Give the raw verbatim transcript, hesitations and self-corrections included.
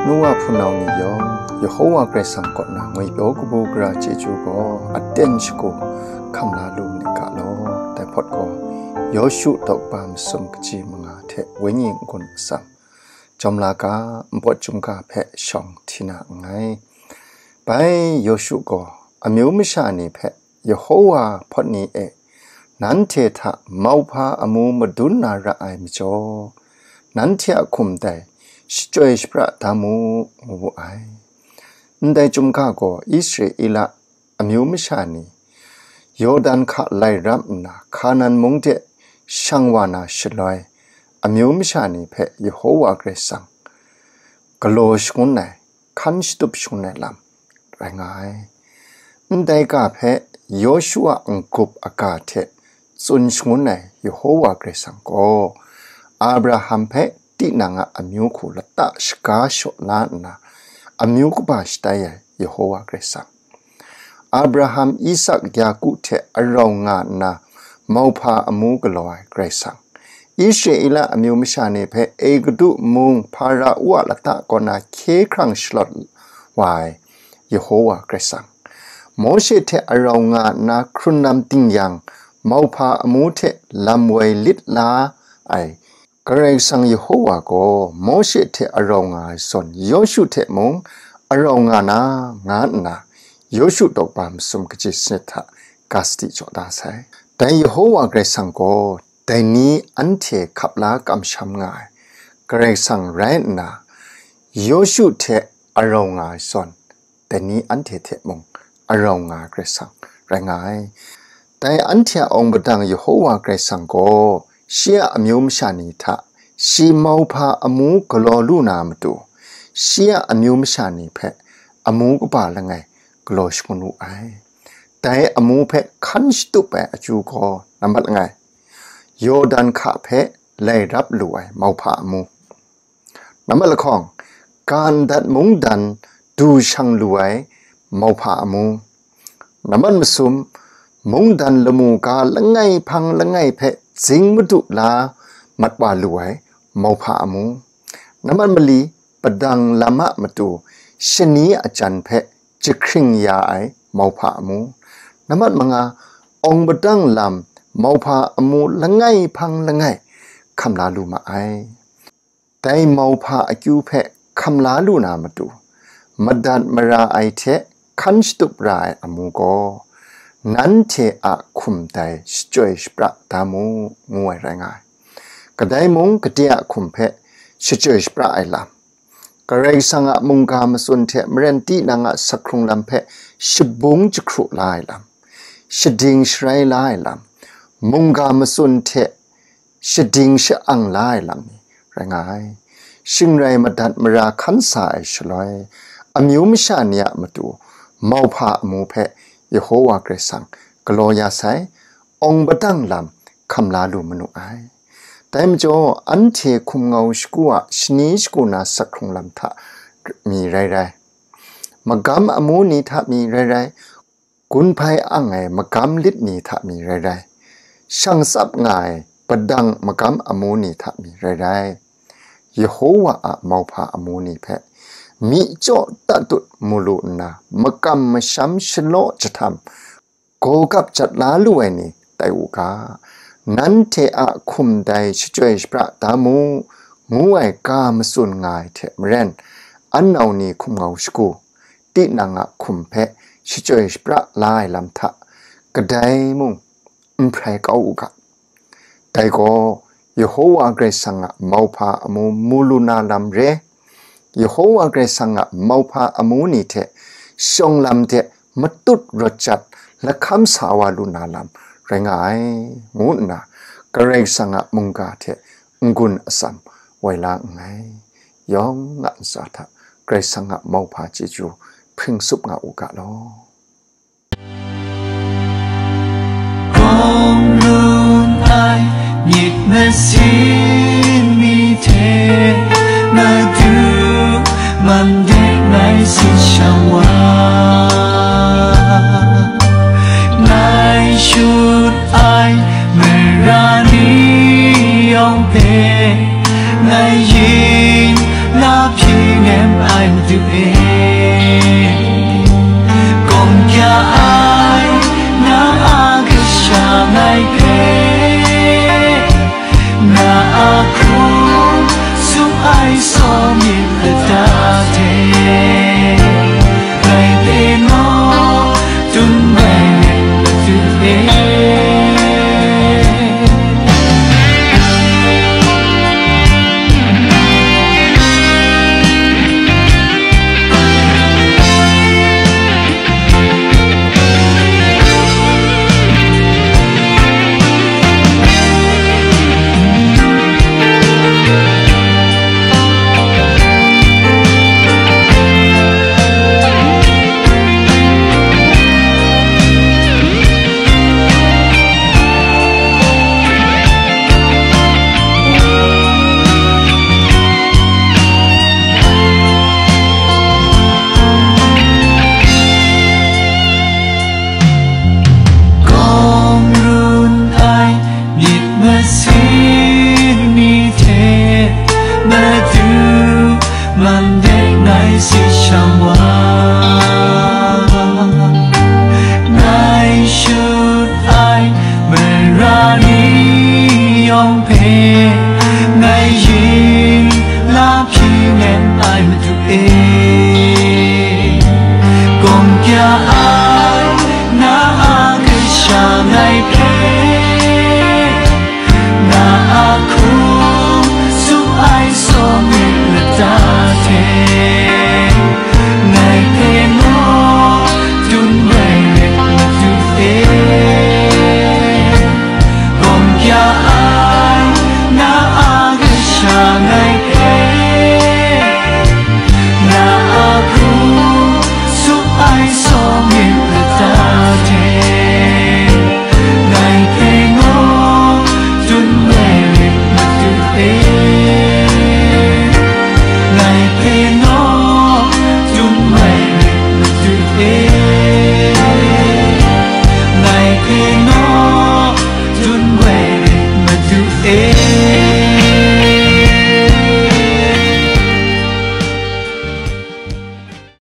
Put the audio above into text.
Nu wa hpunau ni yawng, Yehowa Karai Kasang kaw na ngwipyaw kabu gara chyeju gaw aten shagu hkam la lu myit ga law. Dai hpawt gaw, Yawshu daw kaba masum kaji manga hte wenyi n-gun atsam, jawm la ga, npawt chyum ga hpe shawng hti na nngai. Bai Yawshu gaw amyu masha ni hpe Yehowa hpawt ni e, nanhte hta mauhpa amu madun na ra ai majaw, nanhte a hkum dai shachyoi shapra da mu, ngu wu ai. Ndai chyum ga gaw Israela amyu masha ni Yawdan hka lai rap nna Hkanan mung de shang wa na shaloi, amyu masha ni hpe Yehowa Karai Kasang galaw shangun ai, hkan shatup shangun ai lam rai nga ai. Ndai ga hpe Yawshu a n-gup aga hte tsun shangun ai Yehowa Karai Kasang gaw, Abraham hpe tinang a amyu hku lata shaga shaw la nna, amyu kaba shatai ai Yehowa Karai Kasang, Abraham, Isak, Yaku hte arau nga nna mauhpa amu galaw ai Karai Kasang, Israela amyu masha ni hpe Egutu mung Hpara-u a lata kaw na hkye hkrang shalawt wa ai Yehowa Karai Kasang, Mawshe hte arau nga nna hkrun lam ting yang, mauhpa amu hte lam woi lit la ai Karai Kasang Yehowa gaw Mawshe hte arau nga ai zawn, Yawshu hte mung arau nga na, nga nna, Yawshu daw kaba masum kaji sanit hta ga sadi jaw da sai. Dai Yehowa Karai Kasang gaw dai ni anhte hkap la kamsham nga ai Karai Kasang rai nna, Yawshu hte arau nga ai zawn, dai ni anhte hte mung arau nga ai Karai Kasang rai nga ai. Dai anhte a awng padang Yehowa Karai Kasang gaw shi a amyu masha ni hta shi mauhpa amu galaw lu na matu, shi a amyu masha ni hpe amu kaba langai galaw shangun wu ai. Dai amu hpe hkan shatup ai akyu gaw, nambat langai, Yawdan hka hpe lai rap lu ai mauhpa amu. Nambat lahkawng, ga ndat mungdan du shang lu ai mauhpa amu. Nambat masum, mungdan lamu ga langai hpang langai hpe zing madu la mat wa lu ai mauhpa amu. Nambat mali, padang lam a matu shani a jan hpe jahkring ya ai mauhpa amu. Nambat manga, awng padang lam mauhpa amu langai hpang langai hkam la lu ma ai. Dai mauhpa akyu hpe hkam la lu na matu, madat mara ai hte hkan shatup ra ai amu gaw, nanhte a hkum dai shachyoi shapra da mu, ngu ai rai nga ai. Kadai mung gade a hkum hpe shachyoi shapra ai lam, Karai Kasang a mungga matsun hte maren tinang a sakhkrung lam hpe shabung jahkru la ai lam, shading sharai la ai lam, mungga matsun hte shading sha-ang la ai lam ni rai nga ai. Shing rai madat mara hkan sa ai shaloi, amyu masha ni a matu mauhpa amu hpe Yehowa Karai Kasang galaw ya sai, awng padang lam hkam la lu manu ai. Dai majaw, anhte hkum ngau shagu a shani shagu na sakhkrung lam hta mi rai rai, magam amu ni hta mi rai rai, gun hpai ang ai magam lit ni hta mi rai rai, shang tsap nga ai padang magam amu ni hta mi rai rai, Yehowa a mauhpa amu ni hpe myi chyaw tatut mu lu nna, makam masham shalaw jahtam, gaw gap jat la lu ai ni tai u ga. Nanhte a hkum dai shachyoi shapra da mu, ngu ai ga matsun nga ai hte maren, annau ni hkum ngau shagu, tinang a hkum hpe shachyoi shapra la ai lam hta kadai mung n hprai kau u ga. Dai gaw Yehowa Karai Kasang a mauhpa amu mu lu na lam re, Yehowa Karai Kasang a mauhpa amu ni hte shawng lam de matut rawt jat lahkam sa wa lu na lam rai nga ai, ngu nna Karai Kasang a mungga hte n-gun atsam woi la nngai. Yawng a ntsa hta Karai Kasang a mauhpa chyeju hpring tsup nga u ga law. Kawng lun ai myit masin mi hte, Madu man de ngai sit shang wa. Ngai shut ai mara ni yawng hpe, ngai yin la hpyi nem ai. Sin ni hte madu man de ngai si shang wa, ngai shut ai mara ni yawng hpe ngai yin la hpyi nen ai Madu e, gawm kya ai na a kasha ngai hpe, na a hku tsup ai sawng myit lata hte, ngai hpe naw tun rai rit Madu e. Gawm kya ai na a kasha ngai hpe, na a hku tsup ai sawng myit